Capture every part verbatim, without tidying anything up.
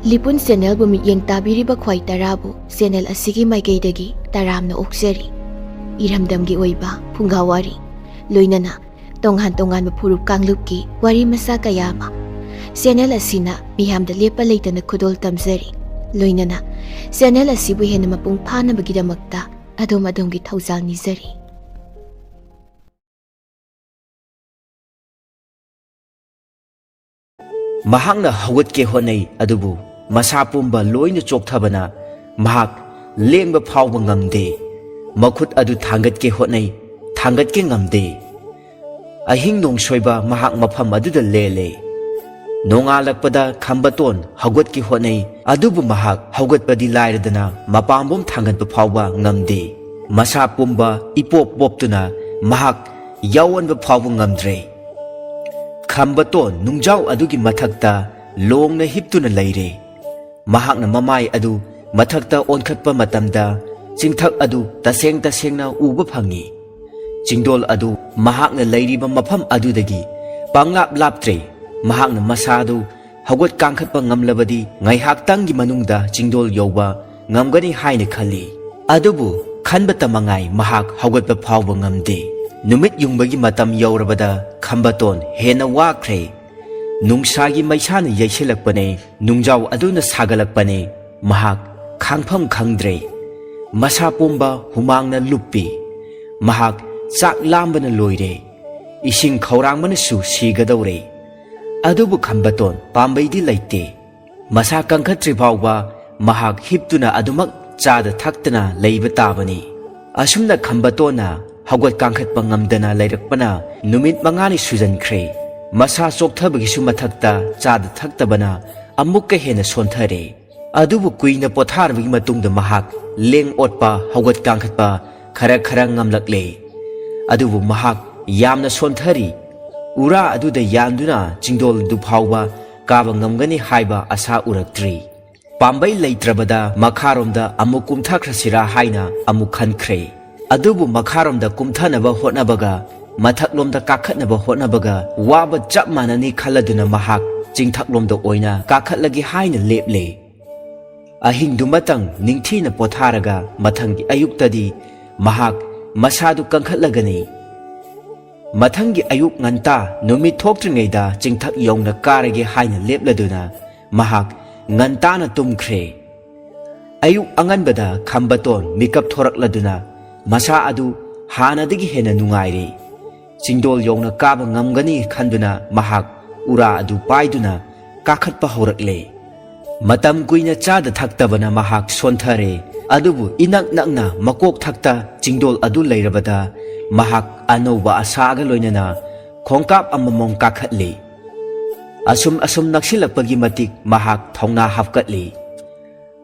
ꯂꯤꯄꯨꯟ ꯆꯦꯅꯦꯜꯕꯨ ꯃꯤꯠꯌꯦꯡ ꯇꯥꯕꯤꯔꯤꯕ ꯈ꯭ꯋꯥꯏ ꯇꯔꯥꯕꯨ ꯆꯦꯅꯦꯜ ꯑꯁꯤꯒꯤ ꯃꯥꯏꯀꯩꯗꯒꯤ ꯇꯔꯥꯝꯅ ꯑꯣꯛꯆꯔꯤ꯫ ꯏꯔꯝꯗꯝꯒꯤ ꯑꯣꯏꯕ ꯐꯨꯡꯒꯥ ꯋꯥꯔꯤ, ꯂꯣꯏꯅꯅ ꯇꯣꯉꯥꯟ ꯇꯣꯉꯥꯟꯕ ꯐꯨꯔꯨꯞ ꯀꯥꯡꯂꯨꯞꯀꯤ ꯋꯥꯔꯤ ꯃꯆꯥ ꯀꯌꯥ ꯑꯃ ꯆꯦꯅꯦꯜ ꯑꯁꯤꯅ ꯃꯤꯌꯥꯝꯗ ꯂꯦꯞꯄ ꯂꯩꯇꯅ ꯈꯨꯗꯣꯜ ꯇꯝꯖꯔꯤ꯫ ꯂꯣꯏꯅꯅ ꯆꯦꯅꯦꯜ ꯑꯁꯤꯕꯨ ꯍꯦꯟꯅ ꯃꯄꯨꯡ ꯐꯥꯅꯕꯒꯤꯗꯃꯛꯇ ꯑꯗꯣꯝ ꯑꯗꯣꯝꯒꯤ ꯊꯧꯖꯥꯜ ꯅꯤꯖꯔꯤ꯫ ꯃꯍꯥꯛꯅ ꯍꯧꯒꯠꯀꯦ ꯍꯣꯠꯅꯩ, ꯑꯗꯨꯕꯨ ꯃꯁꯥ ꯄꯨꯝꯕ ꯂꯣꯏꯅ ꯆꯣꯛꯊꯕꯅ ꯃꯍꯥꯛ ꯂꯦꯡꯕ ꯐꯥꯎꯕ ꯉꯝꯗꯦ꯫ ꯃꯈꯨꯠ ꯑꯗꯨ ꯊꯥꯡꯒꯠꯀꯦ ꯍꯣꯠꯅꯩ, ꯊꯥꯡꯒꯠꯀꯦ ꯉꯝꯗꯦ꯫ ꯑꯍꯤꯡ ꯅꯣꯡꯁꯣꯏꯕ ꯃꯍꯥꯛ ꯃꯐꯝ ꯑꯗꯨꯗ ꯂꯦꯜꯂꯦ꯫ ꯅꯣꯡꯉꯥꯜꯂꯛꯄꯗ ꯈꯝꯕꯇꯣꯟ ꯍꯧꯒꯠꯀꯦ ꯍꯣꯠꯅꯩ, ꯑꯗꯨꯕꯨ ꯃꯍꯥꯛ ꯍꯧꯒꯠꯄꯗꯤ ꯂꯥꯏꯔꯗꯅ ꯃꯄꯥꯝꯕꯣꯝ ꯊꯥꯡꯒꯠꯄ ꯐꯥꯎꯕ ꯉꯝꯗꯦ꯫ ꯃꯁꯥ ꯄꯨꯝꯕ ꯏꯄꯣꯞ ꯄꯣꯞꯇꯨꯅ ꯃꯍꯥꯛ ꯌꯥꯑꯣꯟꯕ ꯐꯥꯎꯕ ꯉꯝꯗ꯭ꯔꯦ꯫ ꯈꯝꯕꯇꯣꯟ ꯅꯨꯡꯖꯥꯎ ꯑꯗꯨꯒꯤ ꯃꯊꯛꯇ ꯂꯣꯡꯅ ꯍꯤꯞꯇꯨꯅ ꯂꯩꯔꯦ꯫ ꯃꯍꯥꯛꯅ ꯃꯃꯥꯏ ꯑꯗꯨ ꯃꯊꯛꯇ ꯑꯣꯟꯈꯠꯄ ꯃꯇꯝꯗ ꯆꯤꯡꯊꯛ ꯑꯗꯨ ꯇꯁꯦꯡ ꯇꯁꯦꯡꯅ ꯎꯕ ꯐꯪꯏ꯫ ꯆꯤꯡꯗꯣꯜ ꯑꯗꯨ ꯃꯍꯥꯛꯅ ꯂꯩꯔꯤꯕ ꯃꯐꯝ ꯑꯗꯨꯗꯒꯤ ꯄꯪꯂꯥꯞ ꯂꯥꯞꯇ꯭ꯔꯦ꯫ ꯃꯍꯥꯛꯅ ꯃꯁꯥꯗꯨ ꯍꯧꯒꯠ ꯀꯥꯡꯈꯠꯄ ꯉꯝꯂꯕꯗꯤ ꯉꯥꯏꯍꯥꯛꯇꯪꯒꯤ ꯃꯅꯨꯡꯗ ꯆꯤꯡꯗꯣꯜ ꯌꯧꯕ ꯉꯝꯒꯅꯤ ꯍꯥꯏꯅ ꯈꯜꯂꯤ꯫ ꯑꯗꯨꯕꯨ ꯈꯟꯕꯇ ꯃꯉꯥꯏ ꯃꯍꯥꯛ ꯍꯧꯒꯠꯄ ꯐꯥꯎꯕ ꯉꯝꯗꯦ꯫ ꯅꯨꯃꯤꯠ ꯌꯨꯡꯕꯒꯤ ꯃꯇꯝ ꯌꯧꯔꯕꯗ ꯈꯝꯕꯇꯣꯟ ꯍꯦꯟꯅ ꯋꯥꯈ꯭ꯔꯦ꯫ ꯅꯨꯡꯁꯥꯒꯤ ꯃꯩꯁꯥꯅ ꯌꯩꯁꯤꯜꯂꯛꯄꯅꯦ꯫ ꯅꯨꯡꯖꯥꯎ ꯑꯗꯨꯅ ꯁꯥꯒꯠꯂꯛꯄꯅꯦ꯫ ꯃꯍꯥꯛ ꯈꯥꯡꯐꯝ ꯈꯪꯗ꯭ꯔꯦ꯫ ꯃꯁꯥ ꯄꯨꯝꯕ ꯍꯨꯃꯥꯡꯅ ꯂꯨꯞꯄꯤ꯫ ꯃꯍꯥꯛ ꯆꯥꯛ ꯂꯥꯝꯕꯅ ꯂꯣꯏꯔꯦ꯫ ꯏꯁꯤꯡ ꯈꯧꯔꯥꯡꯕꯅꯁꯨ ꯁꯤꯒꯗꯧꯔꯦ꯫ ꯑꯗꯨꯕꯨ ꯈꯝꯕꯇꯣꯟ ꯄꯥꯝꯕꯩꯗꯤ ꯂꯩꯇꯦ꯫ ꯃꯁꯥ ꯀꯟꯈꯠꯇ꯭ꯔꯤ ꯐꯥꯎꯕ ꯃꯍꯥꯛ ꯍꯤꯞꯇꯨꯅ ꯑꯗꯨꯃꯛ ꯆꯥꯗ ꯊꯛꯇꯅ ꯂꯩꯕ ꯇꯥꯕꯅꯤ꯫ ꯑꯁꯨꯝꯅ ꯈꯝꯕꯇꯣꯟꯅ ꯍꯧꯒꯠ ꯀꯥꯡꯈꯠꯄ ꯉꯝꯗꯅ ꯂꯩꯔꯛꯄꯅ ꯅꯨꯃꯤꯠ ꯃꯉꯥꯅꯤ ꯁꯨꯖꯟꯈ꯭ꯔꯦ꯫ ꯃꯁꯥ ꯆꯣꯛꯊꯕꯒꯤꯁꯨ ꯃꯊꯛꯇ ꯆꯥꯗ ꯊꯛꯇꯕꯅ ꯑꯃꯨꯛꯀ ꯍꯦꯟꯅ ꯁꯣꯟꯊꯔꯦ꯫ ꯑꯗꯨꯕꯨ ꯀꯨꯏꯅ ꯄꯣꯊꯥꯔꯕꯒꯤ ꯃꯇꯨꯡꯗ ꯃꯍꯥꯛ ꯂꯦꯡ ꯑꯣꯠꯄ, ꯍꯧꯒꯠ ꯀꯥꯡꯈꯠꯄ ꯈꯔ ꯈꯔ ꯉꯝꯂꯛꯂꯦ꯫ ꯑꯗꯨꯕꯨ ꯃꯍꯥꯛ ꯌꯥꯝꯅ ꯁꯣꯟꯊꯔꯤ꯫ ꯎꯔꯥ ꯑꯗꯨꯗ ꯌꯥꯟꯗꯨꯅ ꯆꯤꯡꯗꯣꯜꯗꯨ ꯐꯥꯎꯕ ꯀꯥꯕ ꯉꯝꯒꯅꯤ ꯍꯥꯏꯕ ꯑꯁꯥ ꯎꯔꯛꯇ꯭ꯔꯤ꯫ ꯄꯥꯝꯕꯩ ꯂꯩꯇ꯭ꯔꯕꯗ ꯃꯈꯥꯔꯣꯝꯗ ꯑꯃꯨꯛ ꯀꯨꯝꯊꯈ꯭ꯔꯁꯤꯔꯥ ꯍꯥꯏꯅ ꯑꯃꯨꯛ ꯈꯟꯈ꯭ꯔꯦ꯫ ꯑꯗꯨꯕꯨ ꯃꯈꯥꯔꯣꯝꯗ ꯀꯨꯝꯊꯅꯕ ꯍꯣꯠꯅꯕꯒ ꯃꯊꯛꯂꯣꯝꯗ ꯀꯥꯈꯠꯅꯕ ꯍꯣꯠꯅꯕꯒ ꯋꯥꯕ ꯆꯞ ꯃꯥꯟꯅꯅꯤ ꯈꯜꯂꯗꯨꯅ ꯃꯍꯥꯛ ꯆꯤꯡꯊꯛꯂꯣꯝꯗ ꯑꯣꯏꯅ ꯀꯥꯈꯠꯂꯒꯦ ꯍꯥꯏꯅ ꯂꯦꯞꯂꯦ꯫ ꯑꯍꯤꯡꯗꯨꯃꯇꯪ ꯅꯤꯡꯊꯤꯅ ꯄꯣꯊꯥꯔꯒ ꯃꯊꯪꯒꯤ ꯑꯌꯨꯛꯇꯗꯤ ꯃꯍꯥꯛ ꯃꯁꯥꯗꯨ ꯀꯟꯈꯠꯂꯒꯅꯤ꯫ ꯃꯊꯪꯒꯤ ꯑꯌꯨꯛ ꯉꯟꯇꯥ ꯅꯨꯃꯤꯠ ꯊꯣꯛꯇ꯭ꯔꯤꯉꯩꯗ ꯆꯤꯡꯊꯛ ꯌꯧꯅ ꯀꯥꯔꯒꯦ ꯍꯥꯏꯅ ꯂꯦꯞꯂꯗꯨꯅ ꯃꯍꯥꯛ ꯉꯟꯇꯥꯅ ꯇꯨꯝꯈ꯭ꯔꯦ꯫ ꯑꯌꯨꯛ ꯑꯉꯟꯕꯗ ꯈꯝꯕꯇꯣꯟ ꯃꯤꯀꯞ ꯊꯣꯔꯛꯂꯗꯨꯅ ꯃꯁꯥ ꯑꯗꯨ ꯍꯥꯟꯅꯗꯒꯤ ꯍꯦꯟꯅ ꯅꯨꯡꯉꯥꯏꯔꯦ꯫ ꯆꯤꯡꯗꯣꯜ ꯌꯧꯅ ꯀꯥꯕ ꯉꯝꯒꯅꯤ ꯈꯟꯗꯨꯅ ꯃꯍꯥꯛ ꯎꯔꯥ ꯑꯗꯨ ꯄꯥꯏꯗꯨꯅ ꯀꯥꯈꯠꯄ ꯍꯧꯔꯛꯂꯦ꯫ ꯃꯇꯝ ꯀꯨꯏꯅ ꯆꯥꯗ ꯊꯛꯇꯕꯅ ꯃꯍꯥꯛ ꯁꯣꯟꯊꯔꯦ꯫ ꯑꯗꯨꯕꯨ ꯏꯅꯛ ꯅꯛꯅ ꯃꯀꯣꯛ ꯊꯛꯇ ꯆꯤꯡꯗꯣꯜ ꯑꯗꯨ ꯂꯩꯔꯕꯗ ꯃꯍꯥꯛ ꯑꯅꯧꯕ ꯑꯁꯥꯒ ꯂꯣꯏꯅꯅ ꯈꯣꯡꯀꯥꯞ ꯑꯃꯃꯝ ꯀꯥꯈꯠꯂꯤ꯫ ꯑꯁꯨꯝ ꯑꯁꯨꯝ ꯅꯛꯁꯤꯜꯂꯛꯄꯒꯤ ꯃꯇꯤꯛ ꯃꯍꯥꯛ ꯊꯧꯅꯥ ꯍꯥꯞꯀꯠꯂꯤ꯫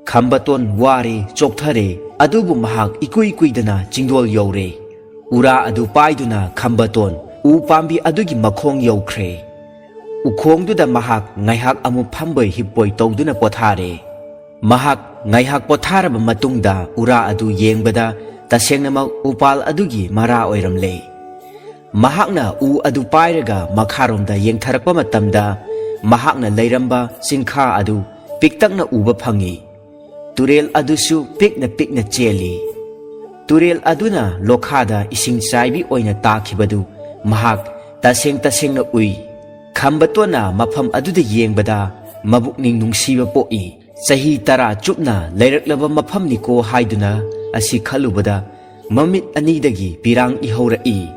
ꯈꯝꯕꯇꯣꯟ ꯋꯥꯔꯦ, ꯆꯣꯛꯊꯔꯦ, ꯑꯗꯨꯕꯨ ꯃꯍꯥꯛ ꯏꯀꯨꯏ ꯀꯨꯏꯗꯅ ꯆꯤꯡꯗꯣꯜ ꯌꯧꯔꯦ꯫ ꯎꯔꯥ ꯑꯗꯨ ꯄꯥꯏꯗꯨꯅ ꯈꯝꯕꯇꯣꯟ ꯎ ꯄꯥꯝꯕꯤ ꯑꯗꯨꯒꯤ ꯃꯈꯣꯡ ꯌꯧꯈ꯭ꯔꯦ꯫ ꯎꯈꯣꯡꯗꯨꯗ ꯃꯍꯥꯛ ꯉꯥꯏꯍꯥꯛ ꯑꯃꯨꯛ ꯐꯝꯕꯣꯏ ꯍꯤꯞꯄꯣꯏ ꯇꯧꯗꯨꯅ ꯄꯣꯊꯥꯔꯦ꯫ ꯃꯍꯥꯛ ꯉꯥꯏꯍꯥꯛ ꯄꯣꯊꯥꯔꯕ ꯃꯇꯨꯡꯗ ꯎꯔꯥ ꯑꯗꯨ ꯌꯦꯡꯕꯗ ꯇꯁꯦꯡꯅꯃꯛ ꯎꯄꯥꯜ ꯑꯗꯨꯒꯤ ꯃꯔꯥ ꯑꯣꯏꯔꯝꯂꯦ꯫ ꯃꯍꯥꯛꯅ ꯎ ꯑꯗꯨ ꯄꯥꯏꯔꯒ ꯃꯈꯥꯔꯣꯝꯗ ꯌꯦꯡꯊꯔꯛꯄ ꯃꯇꯝꯗ ꯃꯍꯥꯛꯅ ꯂꯩꯔꯝꯕ ꯆꯤꯡꯈꯥ ꯑꯗꯨ ꯄꯤꯛꯇꯛꯅ ꯎꯕ ꯐꯪꯏ꯫ ꯇꯨꯔꯦꯜ ꯑꯗꯨꯁꯨ ꯄꯤꯛꯅ ꯄꯤꯛꯅ ꯆꯦꯜꯂꯤ꯫ ꯇꯨꯔꯦꯜ ꯑꯗꯨꯅ ꯂꯣꯈꯥꯗ ꯏꯁꯤꯡ ꯆꯥꯏꯕꯤ ꯑꯣꯏꯅ ꯇꯥꯈꯤꯕꯗꯨ ꯃꯍꯥꯛ ꯇꯁꯦꯡ ꯇꯁꯦꯡꯅ ꯎꯏ꯫ ꯈꯝꯕꯇꯣꯟꯅ ꯃꯐꯝ ꯑꯗꯨꯗ ꯌꯦꯡꯕꯗ ꯃꯕꯨꯛꯅꯤꯡ ꯅꯨꯡꯁꯤꯕ ꯄꯣꯛꯏ꯫ ꯆꯍꯤ ꯇꯔꯥ ꯆꯨꯞꯅ ꯂꯩꯔꯛꯂꯕ ꯃꯐꯝꯅꯤꯀꯣ ꯍꯥꯏꯗꯨꯅ ꯑꯁꯤ ꯈꯜꯂꯨꯕꯗ ꯃꯃꯤꯠ ꯑꯅꯤꯗꯒꯤ ꯄꯤꯔꯥꯡ ꯏꯍꯧꯔꯛꯏ꯫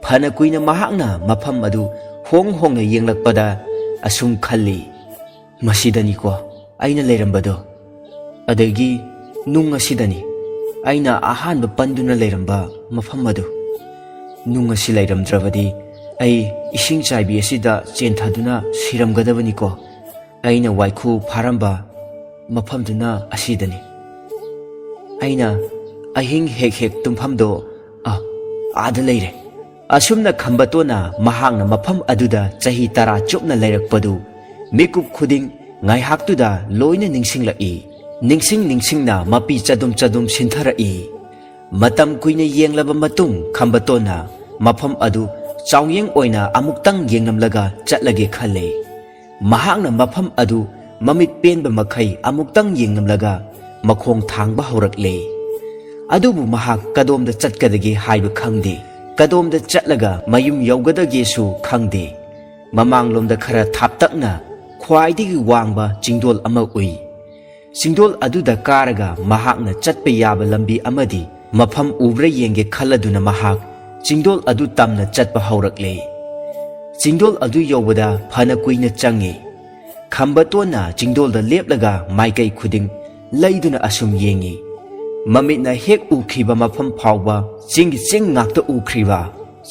ꯐꯅ ꯀꯨꯏꯅ ꯃꯍꯥꯛꯅ ꯃꯐꯝ ꯑꯗꯨ ꯍꯣꯡ ꯍꯣꯡꯅ ꯌꯦꯡꯂꯛꯄꯗ ꯑꯁꯨꯝ ꯈꯜꯂꯤ, "ꯃꯁꯤꯗꯅꯤꯀꯣ ꯑꯩꯅ ꯂꯩꯔꯝꯕꯗꯣ꯫ ꯑꯗꯒꯤ ꯅꯨꯡ ꯑꯁꯤꯗꯅꯤ ꯑꯩꯅ ꯑꯍꯥꯟꯕ ꯄꯟꯗꯨꯅ ꯂꯩꯔꯝꯕ ꯃꯐꯝ ꯑꯗꯨ꯫ ꯅꯨꯡ ꯑꯁꯤ ꯂꯩꯔꯝꯗ꯭ꯔꯕꯗꯤ ꯑꯩ ꯏꯁꯤꯡ ꯆꯥꯏꯕꯤ ꯑꯁꯤꯗ ꯆꯦꯟꯊꯗꯨꯅ ꯁꯤꯔꯝꯒꯗꯕꯅꯤꯀꯣ꯫ ꯑꯩꯅ ꯋꯥꯏꯈꯨ ꯐꯥꯔꯝꯕ ꯃꯐꯝꯗꯨꯅ ꯑꯁꯤꯗꯅꯤ꯫ ꯑꯩꯅ ꯑꯍꯤꯡ ꯍꯦꯛ ꯍꯦꯛ ꯇꯨꯝꯐꯝꯗꯣ, ꯑ, ꯑꯥꯗ ꯂꯩꯔꯦ꯫" ꯑꯁꯨꯝꯅ ꯈꯝꯕꯇꯣꯟꯅ ꯃꯍꯥꯛꯅ ꯃꯐꯝ ꯑꯗꯨꯗ ꯆꯍꯤ ꯇꯔꯥ ꯆꯨꯞꯅ ꯂꯩꯔꯛꯄꯗꯨ ꯃꯤꯀꯨꯞ ꯈꯨꯗꯤꯡ ꯉꯥꯏꯍꯥꯛꯇꯨꯗ ꯂꯣꯏꯅ ꯅꯤꯡꯁꯤꯡꯂꯛꯏ꯫ ꯅꯤꯡꯁꯤꯡ ꯅꯤꯡꯁꯤꯡꯅ ꯃꯄꯤ ꯆꯗꯨꯝ ꯆꯗꯨꯝ ꯁꯤꯟꯊꯔꯛꯏ꯫ ꯃꯇꯝ ꯀꯨꯏꯅ ꯌꯦꯡꯂꯕ ꯃꯇꯨꯡ ꯈꯝꯕꯇꯣꯟꯅ ꯃꯐꯝ ꯑꯗꯨ ꯆꯥꯎꯌꯦꯡ ꯑꯣꯏꯅ ꯑꯃꯨꯛꯇꯪ ꯌꯦꯡꯂꯝꯂꯒ ꯆꯠꯂꯒꯦ ꯈꯜꯂꯦ꯫ ꯃꯍꯥꯛꯅ ꯃꯐꯝ ꯑꯗꯨ ꯃꯃꯤꯠ ꯄꯦꯟꯕ ꯃꯈꯩ ꯑꯃꯨꯛꯇꯪ ꯌꯦꯡꯂꯝꯂꯒ ꯃꯈꯣꯡ ꯊꯥꯡꯕ ꯍꯧꯔꯛꯂꯦ꯫ ꯑꯗꯨꯕꯨ ꯃꯍꯥꯛ ꯀꯗꯣꯝꯗ ꯆꯠꯀꯗꯒꯦ ꯍꯥꯏꯕ ꯈꯪꯗꯦ, ꯀꯗꯣꯝꯗ ꯆꯠꯂꯒ ꯃꯌꯨꯝ ꯌꯧꯒꯗꯒꯦꯁꯨ ꯈꯪꯗꯦ꯫ ꯃꯃꯥꯡꯂꯣꯝꯗ ꯈꯔ ꯊꯥꯞꯇꯛꯅ ꯈ꯭ꯋꯥꯏꯗꯒꯤ ꯋꯥꯡꯕ ꯆꯤꯡꯗꯣꯜ ꯑꯃ ꯎꯏ꯫ ꯆꯤꯡꯗꯣꯜ ꯑꯗꯨꯗ ꯀꯥꯔꯒ ꯃꯍꯥꯛꯅ ꯆꯠꯄ ꯌꯥꯕ ꯂꯝꯕꯤ ꯑꯃꯗꯤ ꯃꯐꯝ ꯎꯕ꯭ꯔꯥ ꯌꯦꯡꯒꯦ ꯈꯜꯂꯗꯨꯅ ꯃꯍꯥꯛ ꯆꯤꯡꯗꯣꯜ ꯑꯗꯨ ꯇꯝꯅ ꯆꯠꯄ ꯍꯧꯔꯛꯂꯦ꯫ ꯆꯤꯡꯗꯣꯜ ꯑꯗꯨ ꯌꯧꯕꯗ ꯐꯅ ꯀꯨꯏꯅ ꯆꯪꯉꯤ꯫ ꯈꯝꯕꯇꯣꯟꯅ ꯆꯤꯡꯗꯣꯜꯗ ꯂꯦꯞꯂꯒ ꯃꯥꯏꯀꯩ ꯈꯨꯗꯤꯡ ꯂꯩꯗꯨꯅ ꯑꯁꯨꯝ ꯌꯦꯡꯉꯤ꯫ ꯃꯃꯤꯠꯅ ꯍꯦꯛ ꯎꯈꯤꯕ ꯃꯐꯝ ꯐꯥꯎꯕ ꯆꯤꯡꯒꯤ ꯆꯤꯡ ꯉꯥꯛꯇ ꯎꯈ꯭ꯔꯤꯕ꯫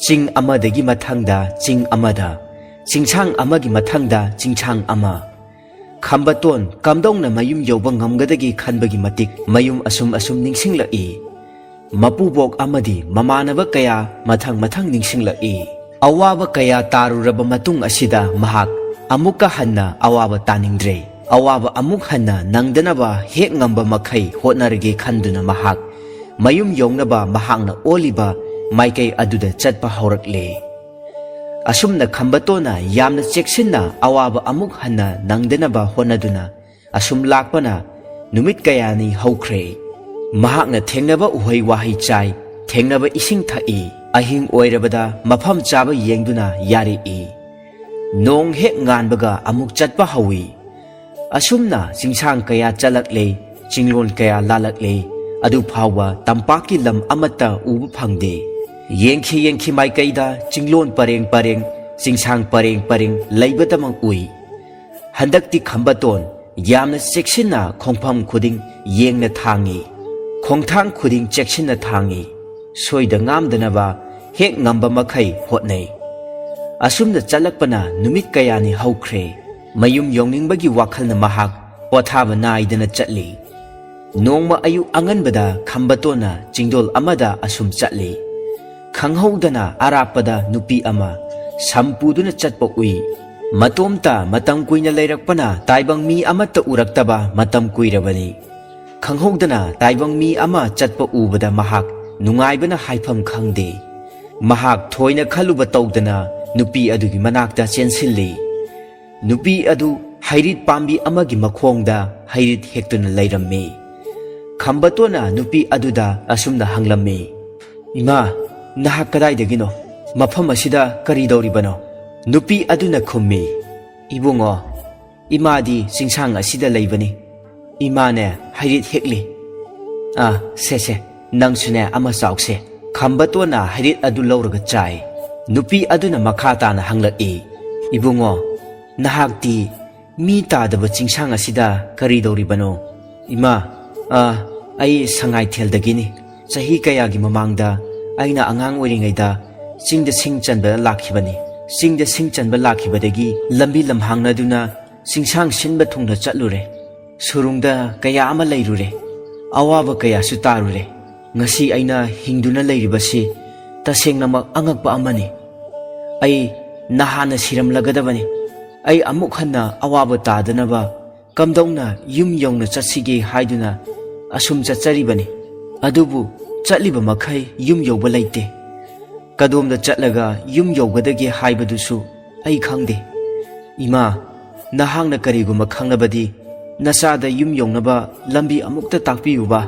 ꯆꯤꯡ ꯑꯃꯗꯒꯤ ꯃꯊꯪꯗ ꯆꯤꯡ ꯑꯃꯗ, ꯆꯤꯡꯁꯥꯡ ꯑꯃꯒꯤ ꯃꯊꯪꯗ ꯆꯤꯡꯁꯥꯡ ꯑꯃ꯫ ꯈꯝꯕꯇꯣꯟ ꯀꯝꯗꯧꯅ ꯃꯌꯨꯝ ꯌꯧꯕ ꯉꯝꯒꯗꯒꯦ ꯈꯟꯕꯒꯤ ꯃꯇꯤꯛ ꯃꯌꯨꯝ ꯑꯁꯨꯝ ꯑꯁꯨꯝ ꯅꯤꯡꯁꯤꯡꯂꯛꯏ꯫ ꯃꯄꯨꯕꯣꯛ ꯑꯃꯗꯤ ꯃꯃꯥꯟꯅꯕ ꯀꯌꯥ ꯃꯊꯪ ꯃꯊꯪ ꯅꯤꯡꯁꯤꯡꯂꯛꯏ꯫ ꯑꯋꯥꯕ ꯀꯌꯥ ꯇꯥꯔꯨꯔꯕ ꯃꯇꯨꯡ ꯑꯁꯤꯗ ꯃꯍꯥꯛ ꯑꯃꯨꯛꯀ ꯍꯟꯅ ꯑꯋꯥꯕ ꯇꯥꯅꯤꯡꯗ꯭ꯔꯦ꯫ ꯑꯋꯥꯕ ꯑꯃꯨꯛ ꯍꯟꯅ ꯅꯪꯗꯅꯕ ꯍꯦꯛ ꯉꯝꯕ ꯃꯈꯩ ꯍꯣꯠꯅꯔꯒꯦ ꯈꯟꯗꯨꯅ ꯃꯍꯥꯛ ꯃꯌꯨꯝ ꯌꯧꯅꯕ ꯃꯍꯥꯛꯅ ꯑꯣꯜꯂꯤꯕ ꯃꯥꯏꯀꯩ ꯑꯗꯨꯗ ꯆꯠꯄ ꯍꯧꯔꯛꯂꯦ꯫ ꯑꯁꯨꯝꯅ ꯈꯝꯕꯇꯣꯟꯅ ꯌꯥꯝꯅ ꯆꯦꯛꯁꯤꯟꯅ ꯑꯋꯥꯕ ꯑꯃꯨꯛ ꯍꯟꯅ ꯅꯪꯗꯅꯕ ꯍꯣꯠꯅꯗꯨꯅ ꯑꯁꯨꯝ ꯂꯥꯛꯄꯅ ꯅꯨꯃꯤꯠ ꯀꯌꯥꯅꯤ ꯍꯧꯈ꯭ꯔꯦ꯫ ꯃꯍꯥꯛꯅ ꯊꯦꯡꯅꯕ ꯎꯍꯩ ꯋꯥꯍꯩ ꯆꯥꯏ, ꯊꯦꯡꯅꯕ ꯏꯁꯤꯡ ꯊꯛꯏ, ꯑꯍꯤꯡ ꯑꯣꯏꯔꯕꯗ ꯃꯐꯝ ꯆꯥꯕ ꯌꯦꯡꯗꯨꯅ ꯌꯥꯔꯛꯏ꯫ ꯅꯣꯡ ꯍꯦꯛ ꯉꯥꯟꯕꯒ ꯑꯃꯨꯛ ꯆꯠꯄ ꯍꯧꯏ꯫ ꯑꯁꯨꯝꯅ ꯆꯤꯡꯁꯥꯡ ꯀꯌꯥ ꯆꯠꯂꯛꯂꯦ, ꯆꯤꯡꯂꯣꯟ ꯀꯌꯥ ꯂꯥꯜꯂꯛꯂꯦ, ꯑꯗꯨ ꯐꯥꯎꯕ ꯇꯝꯄꯥꯛꯀꯤ ꯂꯝ ꯑꯃꯠꯇ ꯎꯕ ꯐꯪꯗꯦ꯫ ꯌꯦꯡꯈꯤ ꯌꯦꯡꯈꯤ ꯃꯥꯏꯀꯩꯗ ꯆꯤꯡꯂꯣꯟ ꯄꯔꯦꯡ ꯄꯔꯦꯡ, ꯆꯤꯡꯁꯥꯡ ꯄꯔꯦꯡ ꯄꯔꯦꯡ ꯂꯩꯕꯇꯃꯛ ꯎꯏ꯫ ꯍꯟꯗꯛꯇꯤ ꯈꯝꯕꯇꯣꯟ ꯌꯥꯝꯅ ꯆꯦꯛꯁꯤꯟꯅ ꯈꯣꯡꯐꯝ ꯈꯨꯗꯤꯡ ꯌꯦꯡꯅ ꯊꯥꯡꯏ꯫ ꯈꯣꯡꯊꯥꯡ ꯈꯨꯗꯤꯡ ꯆꯦꯛꯁꯤꯟꯅ ꯊꯥꯡꯏ꯫ ꯁꯣꯏꯗ ꯉꯥꯝꯗꯅꯕ ꯍꯦꯛ ꯉꯝꯕ ꯃꯈꯩ ꯍꯣꯠꯅꯩ꯫ ꯑꯁꯨꯝꯅ ꯆꯠꯂꯛꯄꯅ ꯅꯨꯃꯤꯠ ꯀꯌꯥꯅꯤ ꯍꯧꯈ꯭ꯔꯦ꯫ ꯃꯌꯨꯝ ꯌꯧꯅꯤꯡꯕꯒꯤ ꯋꯥꯈꯜꯅ ꯃꯍꯥꯛ ꯄꯣꯊꯥꯕ ꯅꯥꯏꯗꯅ ꯆꯠꯂꯤ꯫ ꯅꯣꯡꯃ ꯑꯌꯨꯛ ꯑꯉꯟꯕꯗ ꯈꯝꯕꯇꯣꯟꯅ ꯆꯤꯡꯗꯣꯜ ꯑꯃꯗ ꯑꯁꯨꯝ ꯆꯠꯂꯤ꯫ ꯈꯪꯍꯧꯗꯅ ꯑꯔꯥꯞꯄꯗ ꯅꯨꯄꯤ ꯑꯃ ꯁꯝ ꯄꯨꯗꯨꯅ ꯆꯠꯄ ꯎꯏ꯫ ꯃꯇꯣꯝꯇ ꯃꯇꯝ ꯀꯨꯏꯅ ꯂꯩꯔꯛꯄꯅ ꯇꯥꯏꯕꯪ ꯃꯤ ꯑꯃꯠꯇ ꯎꯔꯛꯇꯕ ꯃꯇꯝ ꯀꯨꯏꯔꯕꯅꯤ꯫ ꯈꯪꯍꯧꯗꯅ ꯇꯥꯏꯕꯪ ꯃꯤ ꯑꯃ ꯆꯠꯄ ꯎꯕꯗ ꯃꯍꯥꯛ ꯅꯨꯡꯉꯥꯏꯕꯅ ꯍꯥꯏꯐꯝ ꯈꯪꯗꯦ꯫ ꯃꯍꯥꯛ ꯊꯣꯏꯅ ꯈꯜꯂꯨꯕ ꯇꯧꯗꯅ ꯅꯨꯄꯤ ꯑꯗꯨꯒꯤ ꯃꯅꯥꯛꯇ ꯆꯦꯟꯁꯤꯜꯂꯤ꯫ ꯅꯨꯄꯤ ꯑꯗꯨ ꯍꯩꯔꯤꯠ ꯄꯥꯝꯕꯤ ꯑꯃꯒꯤ ꯃꯈꯣꯡꯗ ꯍꯩꯔꯤꯠ ꯍꯦꯛꯇꯨꯅ ꯂꯩꯔꯝꯃꯤ꯫ ꯈꯝꯕꯇꯣꯟꯅ ꯅꯨꯄꯤ ꯑꯗꯨꯗ ꯑꯁꯨꯝꯅ ꯍꯪꯂꯝꯃꯤ, "ꯏꯃꯥ, ꯅꯍꯥꯛ ꯀꯗꯥꯏꯗꯒꯤꯅꯣ? ꯃꯐꯝ ꯑꯁꯤꯗ ꯀꯔꯤ ꯇꯧꯔꯤꯕꯅꯣ?" ꯅꯨꯄꯤ ꯑꯗꯨꯅ ꯈꯨꯝꯃꯤ, "ꯏꯕꯨꯡꯉꯣ, ꯏꯃꯥꯗꯤ ꯆꯤꯡꯁꯥꯡ ꯑꯁꯤꯗ ꯂꯩꯕꯅꯤ꯫ ꯏꯃꯥꯅꯦ ꯍꯩꯔꯤꯠ ꯍꯦꯛꯂꯤ꯫ ꯑꯥ, ꯁꯦ ꯁꯦ, ꯅꯪꯁꯨꯅꯦ ꯑꯃ ꯆꯥꯎꯁꯦ꯫" ꯈꯝꯕꯇꯣꯟꯅ ꯍꯩꯔꯤꯠ ꯑꯗꯨ ꯂꯧꯔꯒ ꯆꯥꯏ꯫ ꯅꯨꯄꯤ ꯑꯗꯨꯅ ꯃꯈꯥ ꯇꯥꯅ ꯍꯪꯂꯛꯏ, "ꯏꯕꯨꯡꯉꯣ, ꯅꯍꯥꯛꯇꯤ ꯃꯤ ꯇꯥꯗꯕ ꯆꯤꯡꯁꯥꯡ ꯑꯁꯤꯗ ꯀꯔꯤ ꯇꯧꯔꯤꯕꯅꯣ?" "ꯏꯃꯥ, ꯑꯥ, ꯑꯩ ꯁꯉꯥꯏꯊꯦꯜꯗꯒꯤꯅꯤ꯫ ꯆꯍꯤ ꯀꯌꯥꯒꯤ ꯃꯃꯥꯡꯗ ꯑꯩꯅ ꯑꯉꯥꯡ ꯑꯣꯏꯔꯤꯉꯩꯗ ꯆꯤꯡꯗ ꯁꯤꯡ ꯆꯟꯕ ꯂꯥꯛꯈꯤꯕꯅꯤ꯫ ꯆꯤꯡꯗ ꯁꯤꯡ ꯆꯟꯕ ꯂꯥꯛꯈꯤꯕꯗꯒꯤ ꯂꯝꯕꯤ ꯂꯝꯍꯥꯡꯅꯗꯨꯅ ꯆꯤꯡꯁꯥꯡ ꯁꯤꯟꯕ ꯊꯨꯡꯅ ꯆꯠꯂꯨꯔꯦ꯫ ꯁꯨꯔꯨꯡꯗ ꯀꯌꯥ ꯑꯃ ꯂꯩꯔꯨꯔꯦ꯫ ꯑꯋꯥꯕ ꯀꯌꯥꯁꯨ ꯇꯥꯔꯨꯔꯦ꯫ ꯉꯁꯤ ꯑꯩꯅ ꯍꯤꯡꯗꯨꯅ ꯂꯩꯔꯤꯕꯁꯤ ꯇꯁꯦꯡꯅꯃꯛ ꯑꯉꯛꯄ ꯑꯃꯅꯤ꯫ ꯑꯩ ꯅꯍꯥꯟꯅ ꯁꯤꯔꯝꯂꯒꯗꯕꯅꯤ꯫ ꯑꯩ ꯑꯃꯨꯛ ꯍꯟꯅ ꯑꯋꯥꯕ ꯇꯥꯗꯅꯕ ꯀꯝꯗꯧꯅ ꯌꯨꯝ ꯌꯧꯅ ꯆꯠꯁꯤꯒꯦ ꯍꯥꯏꯗꯨꯅ ꯑꯁꯨꯝ ꯆꯠꯆꯔꯤꯕꯅꯤ꯫ ꯑꯗꯨꯕꯨ ꯆꯠꯂꯤꯕ ꯃꯈꯩ ꯌꯨꯝ ꯌꯧꯕ ꯂꯩꯇꯦ꯫ ꯀꯗꯣꯝꯗ ꯆꯠꯂꯒ ꯌꯨꯝ ꯌꯧꯒꯗꯒꯦ ꯍꯥꯏꯕꯗꯨꯁꯨ ꯑꯩ ꯈꯪꯗꯦ꯫ ꯏꯃꯥ, ꯅꯍꯥꯛꯅ ꯀꯔꯤꯒꯨꯝꯕ ꯈꯪꯂꯕꯗꯤ ꯅꯆꯥꯗ ꯌꯨꯝ ꯌꯧꯅꯕ ꯂꯝꯕꯤ ꯑꯃꯨꯛꯇ ꯇꯥꯛꯄꯤꯌꯨꯕ꯫"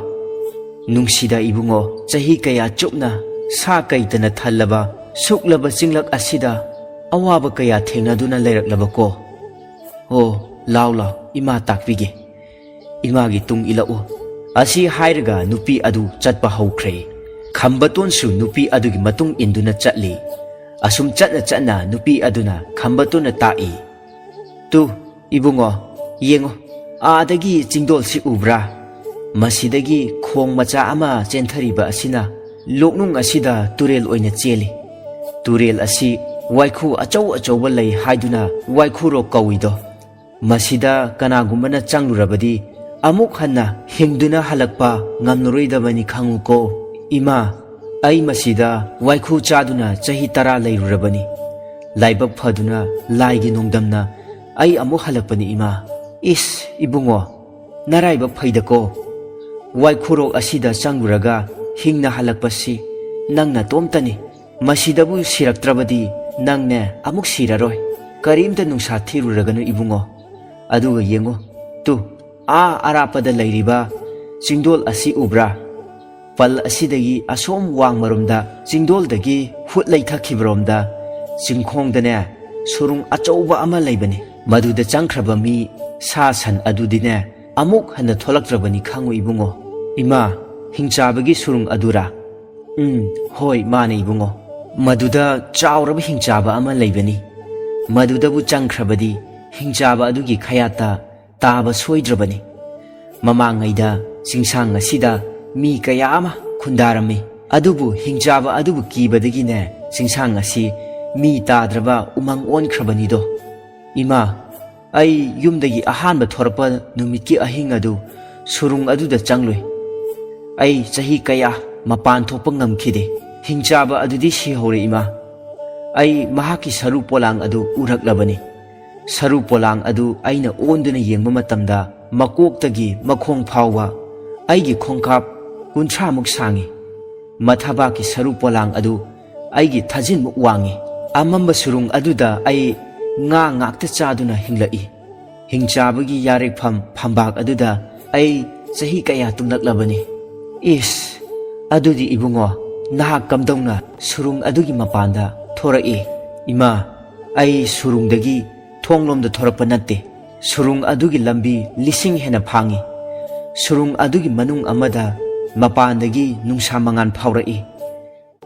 "ꯅꯨꯡꯁꯤꯗ ꯏꯕꯨꯡꯉꯣ, ꯆꯍꯤ ꯀꯌꯥ ꯆꯨꯞꯅ ꯁꯥ ꯀꯩꯇꯅ ꯊꯜꯂꯕ ꯁꯨꯛꯂꯕ ꯆꯤꯡꯂꯛ ꯑꯁꯤꯗ ꯑꯋꯥꯕ ꯀꯌꯥ ꯊꯦꯡꯅꯗꯨꯅ ꯂꯩꯔꯛꯂꯕꯀꯣ꯫ ꯑꯣ, ꯂꯥꯎ ꯂꯥꯎ, ꯏꯃꯥ ꯇꯥꯛꯄꯤꯒꯦ꯫ ꯏꯃꯥꯒꯤ ꯇꯨꯡ ꯏꯜꯂꯛꯎ꯫" ꯑꯁꯤ ꯍꯥꯏꯔꯒ ꯅꯨꯄꯤ ꯑꯗꯨ ꯆꯠꯄ ꯍꯧꯈ꯭ꯔꯦ꯫ ꯈꯝꯕꯇꯣꯟꯁꯨ ꯅꯨꯄꯤ ꯑꯗꯨꯒꯤ ꯃꯇꯨꯡ ꯏꯟꯗꯨꯅ ꯆꯠꯂꯤ꯫ ꯑꯁꯨꯝ ꯆꯠꯅ ꯆꯠꯅ ꯅꯨꯄꯤ ꯑꯗꯨꯅ ꯈꯝꯕꯇꯣꯟꯅ ꯇꯥꯛꯏ, "ꯇꯨ, ꯏꯕꯨꯡꯉꯣ, ꯌꯦꯡꯉꯣ, ꯑꯥꯗꯒꯤ ꯆꯤꯡꯗꯣꯜꯁꯤ ꯎꯕ꯭ꯔꯥ? ꯃꯁꯤꯗꯒꯤ ꯈꯣꯡ ꯃꯆꯥ ꯑꯃ ꯆꯦꯟꯊꯔꯤꯕ ꯑꯁꯤꯅ ꯂꯣꯛꯅꯨꯡ ꯑꯁꯤꯗ ꯇꯨꯔꯦꯜ ꯑꯣꯏꯅ ꯆꯦꯜꯂꯤ꯫ ꯇꯨꯔꯦꯜ ꯑꯁꯤ ꯋꯥꯏꯈꯨ ꯑꯆꯧ ꯑꯆꯧꯕ ꯂꯩ ꯍꯥꯏꯗꯨꯅ ꯋꯥꯏꯈꯨꯔꯣꯛ ꯀꯧꯏꯗꯣ꯫ ꯃꯁꯤꯗ ꯀꯅꯥꯒꯨꯝꯕꯅ ꯆꯪꯂꯨꯔꯕꯗꯤ ꯑꯃꯨꯛ ꯍꯟꯅ ꯍꯤꯡꯗꯨꯅ ꯍꯜꯂꯛꯄ ꯉꯝꯂꯔꯣꯏꯗꯕꯅꯤ, ꯈꯪꯉꯨꯀꯣ꯫ ꯏꯃꯥ, ꯑꯩ ꯃꯁꯤꯗ ꯋꯥꯏꯈꯨ ꯆꯥꯗꯨꯅ ꯆꯍꯤ ꯇꯔꯥ ꯂꯩꯔꯨꯔꯕꯅꯤ꯫ ꯂꯥꯏꯕꯛ ꯐꯗꯨꯅ ꯂꯥꯏꯒꯤ ꯅꯣꯡꯗꯝꯅ ꯑꯩ ꯑꯃꯨꯛ ꯍꯜꯂꯛꯄꯅꯤ, ꯏꯃꯥ꯫" "ꯏꯁ, ꯏꯕꯨꯡꯉꯣ, ꯅꯔꯥꯏꯕꯛ ꯐꯩꯗꯀꯣ꯫ ꯋꯥꯏꯈꯨꯔꯣꯛ ꯑꯁꯤꯗ ꯆꯪꯂꯨꯔꯒ ꯍꯤꯡꯅ ꯍꯜꯂꯛꯄꯁꯤ ꯅꯪ ꯅꯇꯣꯝꯇꯅꯤ꯫ ꯃꯁꯤꯗꯕꯨ ꯁꯤꯔꯛꯇ꯭ꯔꯕꯗꯤ ꯅꯪꯅꯦ ꯑꯃꯨꯛ ꯁꯤꯔꯔꯣꯏ꯫ ꯀꯔꯤꯝꯇ ꯅꯨꯡꯁꯥ ꯊꯤꯔꯨꯔꯒꯅꯨ ꯏꯕꯨꯡꯉꯣ꯫ ꯑꯗꯨꯒ ꯌꯦꯡꯉꯨ, ꯇꯨ, ꯑꯥ ꯑꯔꯥꯞꯄꯗ ꯂꯩꯔꯤꯕ ꯆꯤꯡꯗꯣꯜ ꯑꯁꯤ ꯎꯕ꯭ꯔꯥ? ꯄꯜ ꯑꯁꯤꯗꯒꯤ ꯑꯁꯣꯝ ꯋꯥꯡꯃꯔꯣꯝꯗ ꯆꯤꯡꯗꯣꯜꯗꯒꯤ ꯍꯨꯠ ꯂꯩꯊꯈꯤꯕꯔꯣꯝꯗ ꯆꯤꯡꯈꯣꯡꯗꯅꯦ, ꯁꯨꯔꯨꯡ ꯑꯆꯧꯕ ꯑꯃ ꯂꯩꯕꯅꯤ꯫ ꯃꯗꯨꯗ ꯆꯪꯈ꯭ꯔꯕ ꯃꯤ ꯁꯥ ꯁꯟ ꯑꯗꯨꯗꯤꯅꯦ, ꯑꯃꯨꯛ ꯍꯟꯅ ꯊꯣꯛꯂꯛꯇ꯭ꯔꯕꯅꯤ ꯈꯪꯉꯨ ꯏꯕꯨꯡꯉꯣ꯫ ꯏꯃꯥ, ꯍꯤꯡꯆꯥꯕꯒꯤ ꯁꯨꯔꯨꯡ ꯑꯗꯨꯔꯥ? ꯎꯝ, ꯍꯣꯏ, ꯃꯥꯅꯦ ꯏꯕꯨꯡꯉꯣ꯫ ꯃꯗꯨꯗ ꯆꯥꯎꯔꯕ ꯍꯤꯡꯆꯥꯕ ꯑꯃ ꯂꯩꯕꯅꯤ꯫ ꯃꯗꯨꯗꯕꯨ ꯆꯪꯈ꯭ꯔꯕꯗꯤ ꯍꯤꯡꯆꯥꯕ ꯑꯗꯨꯒꯤ ꯈꯌꯥꯠꯇ ꯇꯥꯕ ꯁꯣꯏꯗ꯭ꯔꯕꯅꯤ꯫ ꯃꯃꯥꯡꯉꯩꯗ ꯆꯤꯡꯁꯥꯡ ꯑꯁꯤꯗ ꯃꯤ ꯀꯌꯥ ꯑꯃ ꯈꯨꯟꯗꯥꯔꯝꯃꯤ꯫ ꯑꯗꯨꯕꯨ ꯍꯤꯡꯆꯥꯕ ꯑꯗꯨꯕꯨ ꯀꯤꯕꯗꯒꯤꯅꯦ, ꯆꯤꯡꯁꯥꯡ ꯑꯁꯤ ꯃꯤ ꯇꯥꯗ꯭ꯔꯕ ꯎꯃꯪ ꯑꯣꯟꯈ꯭ꯔꯕꯅꯤꯗꯣ꯫ ꯏꯃꯥ, ꯑꯩ ꯌꯨꯝꯗꯒꯤ ꯑꯍꯥꯟꯕ ꯊꯣꯔꯛꯄ ꯅꯨꯃꯤꯠꯀꯤ ꯑꯍꯤꯡ ꯑꯗꯨ ꯁꯨꯔꯨꯡ ꯑꯗꯨꯗ ꯆꯪꯂꯨꯏ꯫ ꯑꯩ ꯆꯍꯤ ꯀꯌꯥ ꯃꯄꯥꯟ ꯊꯣꯛꯄ ꯉꯝꯈꯤꯗꯦ꯫ ꯍꯤꯡꯆꯥꯕ ꯑꯗꯨꯗꯤ ꯁꯤꯍꯧꯔꯦ ꯏꯃꯥ꯫ ꯑꯩ ꯃꯍꯥꯛꯀꯤ ꯁꯔꯨ ꯄꯣꯂꯥꯡ ꯑꯗꯨ ꯎꯔꯛꯂꯕꯅꯤ꯫ ꯁꯔꯨ ꯄꯣꯂꯥꯡ ꯑꯗꯨ ꯑꯩꯅ ꯑꯣꯟꯗꯨꯅ ꯌꯦꯡꯕ ꯃꯇꯝꯗ ꯃꯀꯣꯛꯇꯒꯤ ꯃꯈꯣꯡ ꯐꯥꯎꯕ ꯑꯩꯒꯤ ꯈꯣꯡꯀꯥꯞ ꯀꯨꯟꯊ꯭ꯔꯥꯃꯨꯛ ꯁꯥꯡꯏ꯫ ꯃꯊꯕꯥꯛꯀꯤ ꯁꯔꯨ ꯄꯣꯂꯥꯡ ꯑꯗꯨ ꯑꯩꯒꯤ ꯊꯥꯖꯤꯟꯃꯨꯛ ꯋꯥꯡꯏ꯫ ꯑꯃꯝꯕ ꯁꯨꯔꯨꯡ ꯑꯗꯨꯗ ꯑꯩ ꯉꯥ ꯉꯥꯛꯇ ꯆꯥꯗꯨꯅ ꯍꯤꯡꯂꯛꯏ꯫ ꯍꯤꯡꯆꯥꯕꯒꯤ ꯌꯥꯔꯦꯛꯐꯝ ꯐꯝꯕꯥꯛ ꯑꯗꯨꯗ ꯑꯩ ꯆꯍꯤ ꯀꯌꯥ ꯇꯨꯝꯂꯛꯂꯕꯅꯤ꯫ ꯏꯁ, ꯑꯗꯨꯗꯤ ꯏꯕꯨꯡꯉꯣ, ꯅꯍꯥꯛ ꯀꯝꯗꯧꯅ ꯁꯨꯔꯨꯡ ꯑꯗꯨꯒꯤ ꯃꯄꯥꯟꯗ ꯊꯣꯔꯛꯏ? ꯏꯃꯥ, ꯑꯩ ꯁꯨꯔꯨꯡꯗꯒꯤ ꯊꯣꯡꯂꯣꯝꯗ ꯊꯣꯔꯛꯄ ꯅꯠꯇꯦ꯫ ꯁꯨꯔꯨꯡ ꯑꯗꯨꯒꯤ ꯂꯝꯕꯤ ꯂꯤꯁꯤꯡ ꯍꯦꯟꯅ ꯐꯥꯡꯏ꯫ ꯁꯨꯔꯨꯡ ꯑꯗꯨꯒꯤ ꯃꯅꯨꯡ ꯑꯃꯗ ꯃꯄꯥꯟꯗꯒꯤ ꯅꯨꯡꯁꯥ ꯃꯉꯥꯜ ꯐꯥꯎꯔꯛꯏ꯫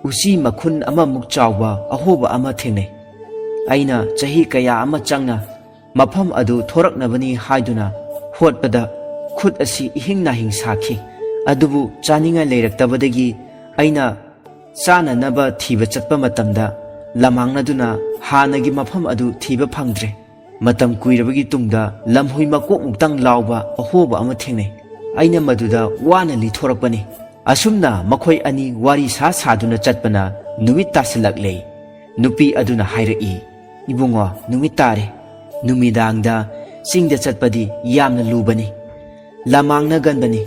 ꯎꯆꯤ ꯃꯈꯨꯟ ꯑꯃꯃꯨꯛ ꯆꯥꯎꯕ ꯑꯍꯣꯕ ꯑꯃ ꯊꯦꯡꯅꯩ꯫ ꯑꯩꯅ ꯆꯍꯤ ꯀꯌꯥ ꯑꯃ ꯆꯪꯅ ꯃꯐꯝ ꯑꯗꯨ ꯊꯣꯔꯛꯅꯕꯅꯤ ꯍꯥꯏꯗꯨꯅ ꯍꯣꯠꯄꯗ ꯈꯨꯠ ꯑꯁꯤ ꯏꯍꯤꯡ ꯅꯥꯍꯤꯡ ꯁꯥꯈꯤ꯫ ꯑꯗꯨꯕꯨ ꯆꯥꯅꯤꯡꯉꯥꯏ ꯂꯩꯔꯛꯇꯕꯗꯒꯤ ꯑꯩꯅ ꯆꯥꯅꯅꯕ ꯊꯤꯕ ꯆꯠꯄ ꯃꯇꯝꯗ ꯂꯃꯥꯡꯅꯗꯨꯅ ꯍꯥꯟꯅꯒꯤ ꯃꯐꯝ ꯑꯗꯨ ꯊꯤꯕ ꯐꯪꯗ꯭ꯔꯦ꯫ ꯃꯇꯝ ꯀꯨꯏꯔꯕꯒꯤ ꯇꯨꯡꯗ ꯂꯝꯍꯨꯏ ꯃꯀꯣꯛꯃꯨꯛꯇꯪ ꯂꯥꯎꯕ ꯑꯍꯣꯕ ꯑꯃ ꯊꯦꯡꯅꯩ꯫ ꯑꯩꯅ ꯃꯗꯨꯗ ꯋꯥꯅ ꯂꯤꯊꯣꯔꯛꯄꯅꯤ꯫ ꯑꯁꯨꯝꯅ ꯃꯈꯣꯏ ꯑꯅꯤ ꯋꯥꯔꯤ ꯁꯥ ꯁꯥꯗꯨꯅ ꯆꯠꯄꯅ ꯅꯨꯃꯤꯠ ꯇꯥꯁꯤꯜꯂꯛꯂꯦ꯫ ꯅꯨꯄꯤ ꯑꯗꯨꯅ ꯍꯥꯏꯔꯛꯏ, "ꯏꯕꯨꯡꯉꯣ, ꯅꯨꯃꯤꯠ ꯇꯥꯔꯦ꯫ ꯅꯨꯃꯤꯗꯥꯡꯗ ꯆꯤꯡꯗ ꯆꯠꯄꯗꯤ ꯌꯥꯝꯅ ꯂꯨꯕꯅꯤ꯫ ꯂꯃꯥꯡꯅꯒꯟꯕꯅꯤ꯫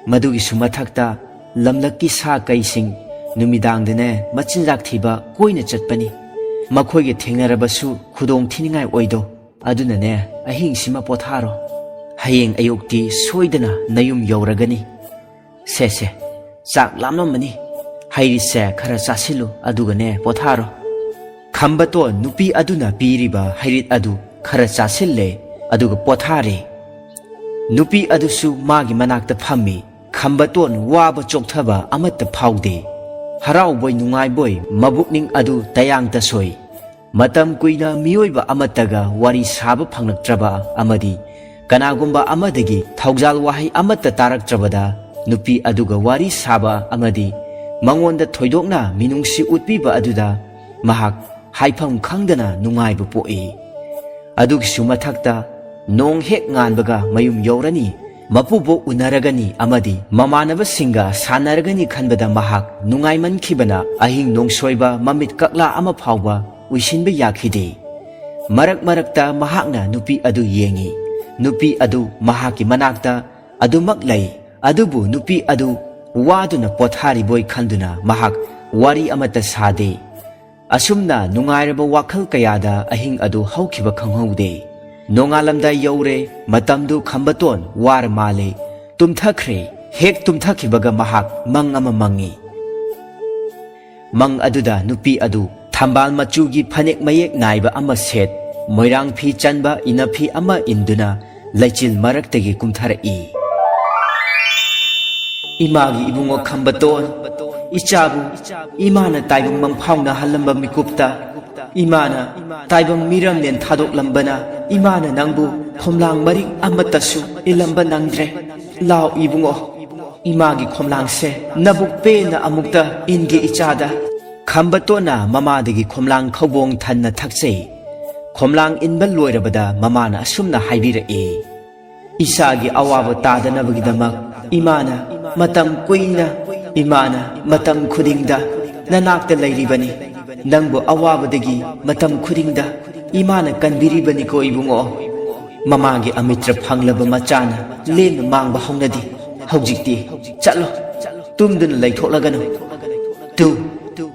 ꯃꯗꯨꯒꯤꯁꯨ ꯃꯊꯛꯇ ꯂꯝꯂꯛꯀꯤ ꯁꯥ ꯀꯩꯁꯤꯡ ꯅꯨꯃꯤꯗꯥꯡꯗꯅꯦ ꯃꯆꯤꯟꯖꯥꯛ ꯊꯤꯕ ꯀꯣꯏꯅ ꯆꯠꯄꯅꯤ꯫ ꯃꯈꯣꯏꯒ ꯊꯦꯡꯅꯔꯕꯁꯨ ꯈꯨꯗꯣꯡ ꯊꯤꯅꯤꯡꯉꯥꯏ ꯑꯣꯏꯗꯣ꯫ ꯑꯗꯨꯅꯅꯦ, ꯑꯍꯤꯡꯁꯤꯃ ꯄꯣꯊꯥꯔꯣ꯫ ꯍꯌꯦꯡ ꯑꯌꯨꯛꯇꯤ ꯁꯣꯏꯗꯅ ꯅꯌꯨꯝ ꯌꯧꯔꯒꯅꯤ꯫ ꯁꯦ, ꯁꯦ, ꯆꯥꯛ ꯂꯥꯝꯂꯝꯃꯅꯤ꯫ ꯍꯩꯔꯤꯠꯁꯦ ꯈꯔ ꯆꯥꯁꯤꯜꯂꯨ, ꯑꯗꯨꯒꯅꯦ ꯄꯣꯊꯥꯔꯣ꯫ ꯈꯝꯕꯇꯣꯟ ꯅꯨꯄꯤ ꯑꯗꯨꯅ ꯄꯤꯔꯤꯕ ꯍꯩꯔꯤꯠ ꯑꯗꯨ ꯈꯔ ꯆꯥꯁꯤꯜꯂꯦ, ꯑꯗꯨꯒ ꯄꯣꯊꯥꯔꯦ꯫ ꯅꯨꯄꯤ ꯑꯗꯨꯁꯨ ꯃꯥꯒꯤ ꯃꯅꯥꯛꯇ ꯐꯝꯃꯤ꯫ ꯈꯝꯕꯇꯣꯟ ꯋꯥꯕ ꯆꯣꯛꯊꯕ ꯑꯃꯠꯇ ꯐꯥꯎꯗꯦ꯫ ꯍꯔꯥꯎꯕꯣꯏ ꯅꯨꯡꯉꯥꯏꯕꯣꯏ ꯃꯕꯨꯛꯅꯤꯡ ꯑꯗꯨ ꯇꯌꯥꯡ ꯇꯁꯣꯏ꯫ ꯃꯇꯝ ꯀꯨꯏꯅ ꯃꯤꯑꯣꯏꯕ ꯑꯃꯠꯇꯒ ꯋꯥꯔꯤ ꯁꯥꯕ ꯐꯪꯂꯛꯇ꯭ꯔꯕ ꯑꯃꯗꯤ ꯀꯅꯥꯒꯨꯝꯕ ꯑꯃꯗꯒꯤ ꯊꯧꯖꯥꯜ ꯋꯥꯍꯩ ꯑꯃꯠꯇ ꯇꯥꯔꯛꯇ꯭ꯔꯕꯗ, ꯅꯨꯄꯤ ꯑꯗꯨꯒ ꯋꯥꯔꯤ ꯁꯥꯕ ꯑꯃꯗꯤ ꯃꯉꯣꯟꯗ ꯊꯣꯏꯗꯣꯛꯅ ꯃꯤꯅꯨꯡꯁꯤ ꯎꯠꯄꯤꯕ ꯑꯗꯨꯗ ꯃꯍꯥꯛ ꯍꯥꯏꯐꯝ ꯈꯪꯗꯅ ꯅꯨꯡꯉꯥꯏꯕ ꯄꯣꯛꯏ꯫ ꯑꯗꯨꯒꯤꯁꯨ ꯃꯊꯛꯇ, ꯅꯣꯡ ꯍꯦꯛ ꯉꯥꯟꯕꯒ ꯃꯌꯨꯝ ꯌꯧꯔꯅꯤ, ꯃꯄꯨꯕꯣꯛ ꯎꯅꯔꯒꯅꯤ ꯑꯃꯗꯤ ꯃꯃꯥꯟꯅꯕꯁꯤꯡꯒ ꯁꯥꯟꯅꯔꯒꯅꯤ ꯈꯟꯕꯗ ꯃꯍꯥꯛ ꯅꯨꯡꯉꯥꯏꯃꯟꯈꯤꯕꯅ ꯑꯍꯤꯡ ꯅꯣꯡꯁꯣꯏꯕ ꯃꯃꯤꯠ ꯀꯛꯂꯥ ꯑꯃ ꯐꯥꯎꯕ ꯎꯏꯁꯤꯟꯕ ꯌꯥꯈꯤꯗꯦ꯫ ꯃꯔꯛ ꯃꯔꯛꯇ ꯃꯍꯥꯛꯅ ꯅꯨꯄꯤ ꯑꯗꯨ ꯌꯦꯡꯏ꯫ ꯅꯨꯄꯤ ꯑꯗꯨ ꯃꯍꯥꯛꯀꯤ ꯃꯅꯥꯛꯇ ꯑꯗꯨꯃꯛ ꯂꯩ, ꯑꯗꯨꯕꯨ ꯅꯨꯄꯤ ꯑꯗꯨ ꯋꯥꯗꯨꯅ ꯄꯣꯊꯥꯔꯤꯕꯣꯏ ꯈꯟꯗꯨꯅ ꯃꯍꯥꯛ ꯋꯥꯔꯤ ꯑꯃꯠꯇ ꯁꯥꯗꯦ꯫ ꯑꯁꯨꯝꯅ ꯅꯨꯡꯉꯥꯏꯔꯕ ꯋꯥꯈꯜ ꯀꯌꯥꯗ ꯑꯍꯤꯡ ꯑꯗꯨ ꯍꯧꯈꯤꯕ ꯈꯪꯍꯧꯗꯦ꯫ ꯅꯣꯡꯉꯥꯜꯂꯝꯗꯥꯏ ꯌꯧꯔꯦ, ꯃꯇꯝꯗꯨ ꯈꯝꯕꯇꯣꯟ ꯋꯥꯔ ꯃꯥꯜꯂꯦ, ꯇꯨꯝꯊꯈ꯭ꯔꯦ꯫ ꯍꯦꯛ ꯇꯨꯝꯊꯈꯤꯕꯒ ꯃꯍꯥꯛ ꯃꯪ ꯑꯃ ꯃꯪꯉꯤ꯫ ꯃꯪ ꯑꯗꯨꯗ ꯅꯨꯄꯤ ꯑꯗꯨ ꯊꯝꯕꯥꯜ ꯃꯆꯨꯒꯤ ꯐꯅꯦꯛ ꯃꯌꯦꯛ ꯅꯥꯏꯕ ꯑꯃ ꯁꯦꯠ, ꯃꯣꯏꯔꯥꯡ ꯐꯤ ꯆꯟꯕ ꯏꯅꯐꯤ ꯑꯃ ꯏꯟꯗꯨꯅ ꯂꯩꯆꯤꯜ ꯃꯔꯛꯇꯒꯤ ꯀꯨꯝꯊꯔꯛꯏ꯫ "ꯏꯃꯥꯒꯤ ꯏꯕꯨꯡꯉꯣ ꯈꯝꯕꯇꯣꯟ, ꯏꯆꯥꯕꯨ ꯏꯃꯥꯅ ꯇꯥꯏꯕꯪ ꯃꯪꯐꯥꯎꯅꯍꯜꯂꯝꯕ ꯃꯤꯀꯨꯞꯇ, ꯏꯃꯥꯅ ꯇꯥꯏꯕꯪ ꯃꯤꯔꯝꯂꯦꯟ ꯊꯥꯗꯣꯛꯂꯝꯕꯅ, ꯏꯃꯥꯅ ꯅꯪꯕꯨ ꯈꯣꯝꯂꯥꯡ ꯃꯔꯤꯛ ꯑꯃꯠꯇꯁꯨ ꯏꯜꯂꯝꯕ ꯅꯪꯗ꯭ꯔꯦ꯫ ꯂꯥꯎ ꯏꯕꯨꯡꯉꯣ, ꯏꯃꯥꯒꯤ ꯈꯣꯝꯂꯥꯡꯁꯦ ꯅꯕꯨꯛ ꯄꯦꯟꯅ ꯑꯃꯨꯛꯇ ꯏꯟꯒꯦ ꯏꯆꯥꯗ꯫" ꯈꯝꯕꯇꯣꯟꯅ ꯃꯃꯥꯗꯒꯤ ꯈꯣꯝꯂꯥꯡ ꯈꯧꯕꯣꯡ ꯊꯟꯅ ꯊꯛꯆꯩ꯫ ꯈꯣꯝꯂꯥꯡ ꯏꯟꯕ ꯂꯣꯏꯔꯕꯗ ꯃꯃꯥꯅ ꯑꯁꯨꯝꯅ ꯍꯥꯏꯕꯤꯔꯛꯏ, "ꯏꯆꯥꯒꯤ ꯑꯋꯥꯕ ꯇꯥꯗꯅꯕꯒꯤꯗꯃꯛ ꯏꯃꯥꯅ ꯃꯇꯝ ꯀꯨꯏꯅ, ꯏꯃꯥꯅ ꯃꯇꯝ ꯈꯨꯗꯤꯡꯗ ꯅꯅꯥꯛꯇ ꯂꯩꯔꯤꯕꯅꯤ꯫ ꯅꯪꯕꯨ ꯑꯋꯥꯕꯗꯒꯤ ꯃꯇꯝ ꯈꯨꯗꯤꯡꯗ ꯏꯃꯥꯅ ꯀꯟꯕꯤꯔꯤꯕꯅꯤꯀꯣ ꯏꯕꯨꯡꯉꯣ꯫ ꯃꯃꯥꯒꯤ ꯑꯃꯤꯇ꯭ꯔ ꯐꯪꯂꯕ ꯃꯆꯥꯅ ꯂꯦꯝꯅ ꯃꯥꯡꯕ ꯍꯧꯅꯗꯦ꯫ ꯍꯧꯖꯤꯛꯇꯤ ꯆꯠꯂꯣ, ꯇꯨꯝꯗꯨꯅ ꯂꯩꯊꯣꯛꯂꯒꯅꯨ꯫ ꯇꯨ,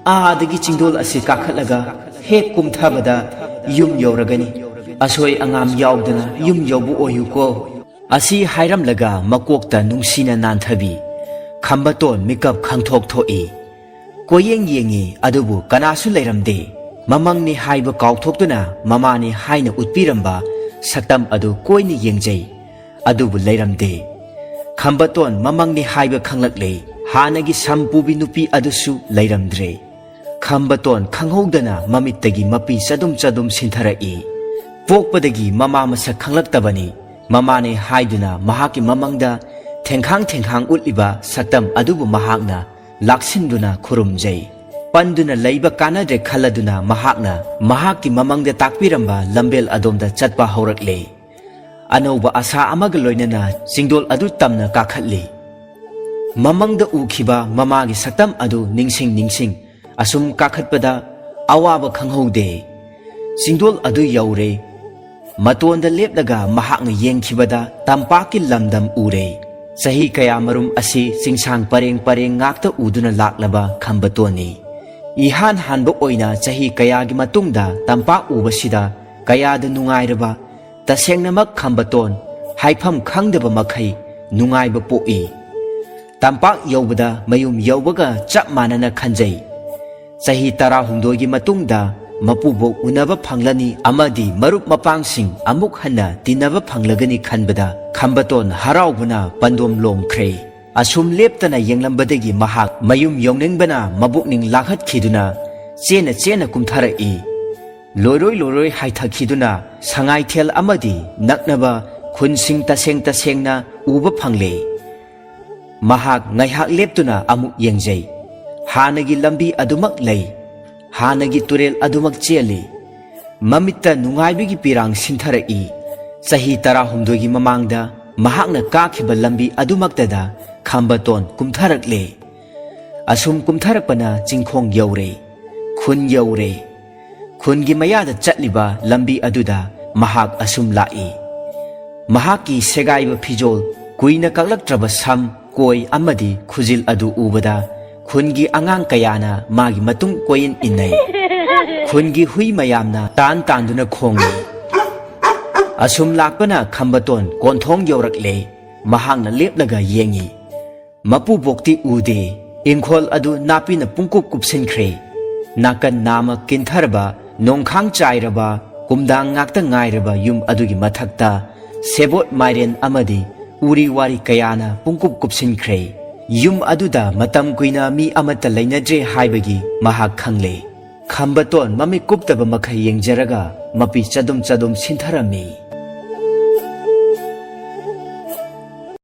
ꯑꯥꯗꯒꯤ ꯆꯤꯡꯗꯣꯜ ꯑꯁꯤ ꯀꯥꯈꯠꯂꯒ ꯍꯦꯛ ꯀꯨꯝꯊꯕꯗ ꯌꯨꯝ ꯌꯧꯔꯒꯅꯤ꯫ ꯑꯁꯣꯏ ꯑꯉꯥꯝ ꯌꯥꯎꯗꯅ ꯌꯨꯝ ꯌꯧꯕ ꯑꯣꯏꯌꯨꯀꯣ꯫ ꯑꯁꯤ ꯍꯥꯏꯔꯝꯂꯒ ꯃꯀꯣꯛꯇ ꯅꯨꯡꯁꯤꯅ ꯅꯥꯟꯊꯕꯤ꯫ ꯈꯝꯕꯇꯣꯟ ꯃꯤꯀꯞ ꯈꯪꯊꯣꯛ ꯊꯣꯛꯏ꯫ ꯀꯣꯏꯌꯦꯡ ꯌꯦꯡꯉꯤ, ꯑꯗꯨꯕꯨ ꯀꯅꯥꯁꯨ ꯂꯩꯔꯝꯗꯦ꯫ ꯃꯃꯪꯅꯤ ꯍꯥꯏꯕ ꯀꯥꯎꯊꯣꯛꯇꯨꯅ ꯃꯃꯥꯅꯤ ꯍꯥꯏꯅ ꯎꯠꯄꯤꯔꯝꯕ ꯁꯛꯇꯝ ꯑꯗꯨ ꯀꯣꯏꯅ ꯌꯦꯡꯖꯩ, ꯑꯗꯨꯕꯨ ꯂꯩꯔꯝꯗꯦ꯫ ꯈꯝꯕꯇꯣꯟ ꯃꯃꯪꯅꯤ ꯍꯥꯏꯕ ꯈꯪꯂꯛꯂꯦ꯫ ꯍꯥꯟꯅꯒꯤ ꯁꯝ ꯄꯨꯕꯤ ꯅꯨꯄꯤ ꯑꯗꯨꯁꯨ ꯂꯩꯔꯝꯗ꯭ꯔꯦ꯫ ꯈꯝꯕꯇꯣꯟ ꯈꯪꯍꯧꯗꯅ ꯃꯃꯤꯠꯇꯒꯤ ꯃꯄꯤ ꯆꯗꯨꯝ ꯆꯗꯨꯝ ꯁꯤꯟꯊꯔꯛꯏ꯫ ꯄꯣꯛꯄꯗꯒꯤ ꯃꯃꯥ ꯃꯁꯛ ꯈꯪꯂꯛꯇꯕꯅꯤ꯫ ꯃꯃꯥꯅꯦ ꯍꯥꯏꯗꯨꯅ ꯃꯍꯥꯛꯀꯤ ꯃꯃꯪꯗ ꯊꯦꯡꯈꯥꯡ ꯊꯦꯡꯈꯥꯡ ꯎꯠꯂꯤꯕ ꯁꯛꯇꯝ ꯑꯗꯨꯕꯨ ꯃꯍꯥꯛꯅ ꯂꯥꯛꯁꯤꯟꯗꯨꯅ ꯈꯨꯔꯨꯝꯖꯩ꯫ ꯄꯟꯗꯨꯅ ꯂꯩꯕ ꯀꯥꯟꯅꯗ꯭ꯔꯦ ꯈꯜꯂꯗꯨꯅ ꯃꯍꯥꯛꯅ ꯃꯍꯥꯛꯀꯤ ꯃꯃꯪꯗ ꯇꯥꯛꯄꯤꯔꯝꯕ ꯂꯝꯕꯦꯜ ꯑꯗꯣꯝꯗ ꯆꯠꯄ ꯍꯧꯔꯛꯂꯦ꯫ ꯑꯅꯧꯕ ꯑꯁꯥ ꯑꯃꯒ ꯂꯣꯏꯅꯅ ꯆꯤꯡꯗꯣꯜ ꯑꯗꯨ ꯇꯝꯅ ꯀꯥꯈꯠꯂꯤ꯫ ꯃꯃꯪꯗ ꯎꯈꯤꯕ ꯃꯃꯥꯒꯤ ꯁꯛꯇꯝ ꯑꯗꯨ ꯅꯤꯡꯁꯤꯡ ꯅꯤꯡꯁꯤꯡ ꯑꯁꯨꯝ ꯀꯥꯈꯠꯄꯗ ꯑꯋꯥꯕ ꯈꯪꯍꯧꯗꯦ꯫ ꯆꯤꯡꯗꯣꯜ ꯑꯗꯨ ꯌꯧꯔꯦ꯫ ꯃꯇꯣꯟꯗ ꯂꯦꯞꯂꯒ ꯃꯍꯥꯛꯅ ꯌꯦꯡꯈꯤꯕꯗ ꯇꯝꯄꯥꯛꯀꯤ ꯂꯝꯗꯝ ꯎꯔꯦ꯫ ꯆꯍꯤ ꯀꯌꯥꯃꯔꯨꯝ ꯑꯁꯤ ꯆꯤꯡꯁꯥꯡ ꯄꯔꯦꯡ ꯄꯔꯦꯡ ꯉꯥꯛꯇ ꯎꯗꯨꯅ ꯂꯥꯛꯂꯕ ꯈꯝꯕꯇꯣꯟꯅꯤ꯫ ꯏꯍꯥꯟ ꯍꯥꯟꯕ ꯑꯣꯏꯅ ꯆꯍꯤ ꯀꯌꯥꯒꯤ ꯃꯇꯨꯡꯗ ꯇꯝꯄꯥꯛ ꯎꯕꯁꯤꯗ ꯀꯌꯥꯗ ꯅꯨꯡꯉꯥꯏꯔꯕ, ꯇꯁꯦꯡꯅꯃꯛ ꯈꯝꯕꯇꯣꯟ ꯍꯥꯏꯐꯝ ꯈꯪꯗꯕ ꯃꯈꯩ ꯅꯨꯡꯉꯥꯏꯕ ꯄꯣꯛꯏ꯫ ꯇꯝꯄꯥꯛ ꯌꯧꯕꯗ ꯃꯌꯨꯝ ꯌꯧꯕꯒ ꯆꯞ ꯃꯥꯟꯅꯅ ꯈꯟꯖꯩ꯫ ꯆꯍꯤ ꯇꯔꯥꯍꯨꯝꯗꯣꯏꯒꯤ ꯃꯇꯨꯡꯗ ꯃꯄꯨꯕꯣꯛ ꯎꯅꯕ ꯐꯪꯂꯅꯤ ꯑꯃꯗꯤ ꯃꯔꯨꯞ ꯃꯄꯥꯡꯁꯤꯡ ꯑꯃꯨꯛ ꯍꯟꯅ ꯇꯤꯟꯅꯕ ꯐꯪꯂꯒꯅꯤ ꯈꯟꯕꯗ ꯈꯝꯕꯇꯣꯟ ꯍꯔꯥꯎꯕꯅ ꯄꯟꯗꯣꯝ ꯂꯣꯝꯈ꯭ꯔꯦ꯫ ꯑꯁꯨꯝ ꯂꯦꯞꯇꯅ ꯌꯦꯡꯂꯝꯕꯗꯒꯤ ꯃꯍꯥꯛ ꯃꯌꯨꯝ ꯌꯧꯅꯤꯡꯕꯅ ꯃꯕꯨꯛꯅꯤꯡ ꯂꯥꯡꯍꯠꯈꯤꯗꯨꯅ ꯆꯦꯟꯅ ꯆꯦꯟꯅ ꯀꯨꯝꯊꯔꯛꯏ꯫ ꯂꯣꯏꯔꯣꯏ ꯂꯣꯏꯔꯣꯏ ꯍꯥꯏꯊꯈꯤꯗꯨꯅ ꯁꯉꯥꯏꯊꯦꯜ ꯑꯃꯗꯤ ꯅꯛꯅꯕ ꯈꯨꯟꯁꯤꯡ ꯇꯁꯦꯡ ꯇꯁꯦꯡꯅ ꯎꯕ ꯐꯪꯂꯦ꯫ ꯃꯍꯥꯛ ꯉꯥꯏꯍꯥꯛ ꯂꯦꯞꯇꯨꯅ ꯑꯃꯨꯛ ꯌꯦꯡꯖꯩ꯫ ꯍꯥꯟꯅꯒꯤ ꯂꯝꯕꯤ ꯑꯗꯨꯃꯛ ꯂꯩ꯫ ꯍꯥꯟꯅꯒꯤ ꯇꯨꯔꯦꯜ ꯑꯗꯨꯃꯛ ꯆꯦꯜꯂꯤ꯫ ꯃꯃꯤꯠꯇ ꯅꯨꯡꯉꯥꯏꯕꯒꯤ ꯄꯤꯔꯥꯡ ꯁꯤꯟꯊꯔꯛꯏ꯫ ꯆꯍꯤ ꯇꯔꯥꯍꯨꯝꯗꯣꯏꯒꯤ ꯃꯃꯥꯡꯗ ꯃꯍꯥꯛꯅ ꯀꯥꯈꯤꯕ ꯂꯝꯕꯤ ꯑꯗꯨꯃꯛꯇꯗ ꯈꯝꯕꯇꯣꯟ ꯀꯨꯝꯊꯔꯛꯂꯦ꯫ ꯑꯁꯨꯝ ꯀꯨꯝꯊꯔꯛꯄꯅ ꯆꯤꯡꯈꯣꯡ ꯌꯧꯔꯦ꯫ ꯈꯨꯟ ꯌꯧꯔꯦ꯫ ꯈꯨꯟꯒꯤ ꯃꯌꯥꯗ ꯆꯠꯂꯤꯕ ꯂꯝꯕꯤ ꯑꯗꯨꯗ ꯃꯍꯥꯛ ꯑꯁꯨꯝ ꯂꯥꯛꯏ꯫ ꯃꯍꯥꯛꯀꯤ ꯁꯦꯒꯥꯏꯕ ꯐꯤꯖꯣꯜ, ꯀꯨꯏꯅ ꯀꯛꯂꯛꯇ꯭ꯔꯕ ꯁꯝ, ꯀꯣꯏ ꯑꯃꯗꯤ ꯈꯨꯖꯤꯜ ꯑꯗꯨ ꯎꯕꯗ ꯈꯨꯟꯒꯤ ꯑꯉꯥꯡ ꯀꯌꯥꯅ ꯃꯥꯒꯤ ꯃꯇꯨꯡ ꯀꯣꯏꯏꯟ ꯏꯟꯅꯩ꯫ ꯈꯨꯟꯒꯤ ꯍꯨꯏ ꯃꯌꯥꯝꯅ ꯇꯥꯟ ꯇꯥꯟꯗꯨꯅ ꯈꯣꯡꯏ꯫ ꯑꯁꯨꯝ ꯂꯥꯛꯄꯅ ꯈꯝꯕꯇꯣꯟ ꯀꯣꯟꯊꯣꯡ ꯌꯧꯔꯛꯂꯦ꯫ ꯃꯍꯥꯛꯅ ꯂꯦꯞꯂꯒ ꯌꯦꯡꯏ꯫ ꯃꯄꯨꯕꯣꯛꯇꯤ ꯎꯗꯦ꯫ ꯏꯪꯈꯣꯜ ꯑꯗꯨ ꯅꯥꯄꯤꯅ ꯄꯨꯡꯀꯨꯞ ꯀꯨꯞꯁꯤꯟꯈ꯭ꯔꯦ꯫ ꯅꯥꯀꯟ ꯅꯥꯝꯃ ꯀꯤꯟꯊꯔꯕ, ꯅꯣꯡꯈꯥꯡ ꯆꯥꯏꯔꯕ, ꯀꯨꯝꯗꯥꯡ ꯉꯥꯛꯇ ꯉꯥꯏꯔꯕ ꯌꯨꯝ ꯑꯗꯨꯒꯤ ꯃꯊꯛꯇ ꯁꯦꯕꯣꯠ, ꯃꯥꯏꯔꯦꯟ ꯑꯃꯗꯤ ꯎꯔꯤ ꯋꯥꯔꯤ ꯀꯌꯥꯅ ꯄꯨꯡꯀꯨꯞ ꯀꯨꯞꯁꯤꯟꯈ꯭ꯔꯦ꯫ ꯌꯨꯝ ꯑꯗꯨꯗ ꯃꯇꯝ ꯀꯨꯏꯅ ꯃꯤ ꯑꯃꯠꯇ ꯂꯩꯅꯗ꯭ꯔꯦ ꯍꯥꯏꯕꯒꯤ ꯃꯍꯥꯛ ꯈꯪꯂꯦ꯫ ꯈꯝꯕꯇꯣꯟ ꯃꯃꯤꯠ ꯀꯨꯞꯇꯕ ꯃꯈꯩ ꯌꯦꯡꯖꯔꯒ ꯃꯄꯤ ꯆꯗꯨꯝ ꯆꯗꯨꯝ ꯁꯤꯟꯊꯔꯝꯃꯤ꯫